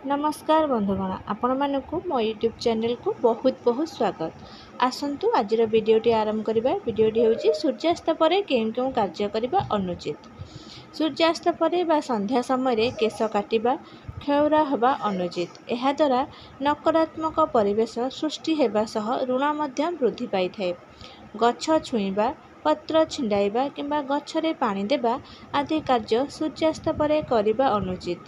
ନମସ୍କାର ବନ୍ଧୁଗଣ, ଆପଣମାନଙ୍କୁ ମୋ ୟୁଟ୍ୟୁବ୍ ଚ୍ୟାନେଲକୁ ବହୁତ ବହୁତ ସ୍ୱାଗତ। ଆସନ୍ତୁ ଆଜିର ଭିଡ଼ିଓଟି ଆରମ୍ଭ କରିବା। ଭିଡ଼ିଓଟି ହେଉଛି ସୂର୍ଯ୍ୟାସ୍ତ ପରେ କେଉଁ କେଉଁ କାର୍ଯ୍ୟ କରିବା ଅନୁଚିତ। ସୂର୍ଯ୍ୟାସ୍ତ ପରେ ବା ସନ୍ଧ୍ୟା ସମୟରେ କେଶ କାଟିବା, କ୍ଷୌର ହେବା ଅନୁଚିତ। ଏହାଦ୍ୱାରା ନକାରାତ୍ମକ ପରିବେଶ ସୃଷ୍ଟି ହେବା ସହ ଋଣ ମଧ୍ୟ ବୃଦ୍ଧି ପାଇଥାଏ। ଗଛ ଛୁଇଁବା, ପତ୍ର ଛିଣ୍ଡାଇବା କିମ୍ବା ଗଛରେ ପାଣି ଦେବା ଆଦି କାର୍ଯ୍ୟ ସୂର୍ଯ୍ୟାସ୍ତ ପରେ କରିବା ଅନୁଚିତ।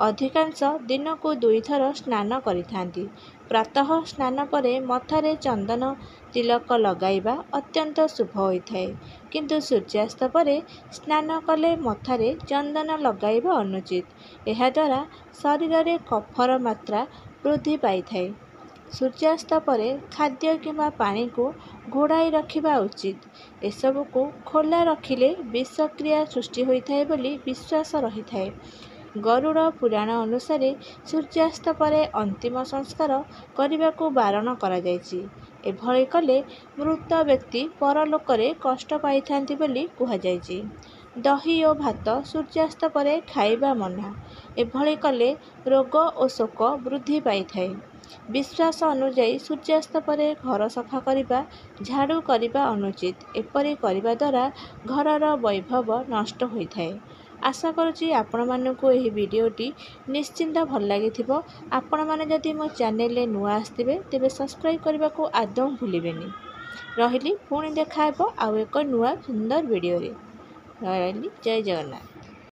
ଅଧିକାଂଶ ଦିନକୁ ଦୁଇଥର ସ୍ନାନ କରିଥାନ୍ତି। ପ୍ରାତଃ ସ୍ନାନ ପରେ ମଥାରେ ଚନ୍ଦନ ତିଲକ ଲଗାଇବା ଅତ୍ୟନ୍ତ ଶୁଭ ହୋଇଥାଏ। କିନ୍ତୁ ସୂର୍ଯ୍ୟାସ୍ତ ପରେ ସ୍ନାନ କଲେ ମଥାରେ ଚନ୍ଦନ ଲଗାଇବା ଅନୁଚିତ। ଏହାଦ୍ୱାରା ଶରୀରରେ କଫର ମାତ୍ରା ବୃଦ୍ଧି ପାଇଥାଏ। ସୂର୍ଯ୍ୟାସ୍ତ ପରେ ଖାଦ୍ୟ କିମ୍ବା ପାଣିକୁ ଘୋଡ଼ାଇ ରଖିବା ଉଚିତ। ଏସବୁକୁ ଖୋଲା ରଖିଲେ ବିଷକ୍ରିୟା ସୃଷ୍ଟି ହୋଇଥାଏ ବୋଲି ବିଶ୍ୱାସ ରହିଥାଏ। ଗରୁଡ଼ ପୁରାଣ ଅନୁସାରେ ସୂର୍ଯ୍ୟାସ୍ତ ପରେ ଅନ୍ତିମ ସଂସ୍କାର କରିବାକୁ ବାରଣ କରାଯାଇଛି। ଏଭଳି କଲେ ମୃତ ବ୍ୟକ୍ତି ପରଲୋକରେ କଷ୍ଟ ପାଇଥାନ୍ତି ବୋଲି କୁହାଯାଇଛି। ଦହି ଓ ଭାତ ସୂର୍ଯ୍ୟାସ୍ତ ପରେ ଖାଇବା ମନା। ଏଭଳି କଲେ ରୋଗ ଓ ଶୋକ ବୃଦ୍ଧି ପାଇଥାଏ। ବିଶ୍ୱାସ ଅନୁଯାୟୀ ସୂର୍ଯ୍ୟାସ୍ତ ପରେ ଘର ସଫା କରିବା, ଝାଡ଼ୁ କରିବା ଅନୁଚିତ। ଏପରି କରିବା ଦ୍ୱାରା ଘରର ବୈଭବ ନଷ୍ଟ ହୋଇଥାଏ। ଆଶା କରୁଛି ଆପଣମାନଙ୍କୁ ଏହି ଭିଡ଼ିଓଟି ନିଶ୍ଚିନ୍ତ ଭଲ ଲାଗିଥିବ। ଆପଣମାନେ ଯଦି ମୋ ଚ୍ୟାନେଲରେ ନୂଆ ଆସିଥିବେ, ତେବେ ସବସ୍କ୍ରାଇବ୍ କରିବାକୁ ଆଦୌ ଭୁଲିବେନି। ରହିଲି, ପୁଣି ଦେଖା ହେବ ଆଉ ଏକ ନୂଆ ସୁନ୍ଦର ଭିଡ଼ିଓରେ। ରହିଲି, ଜୟ ଜଗନ୍ନାଥ।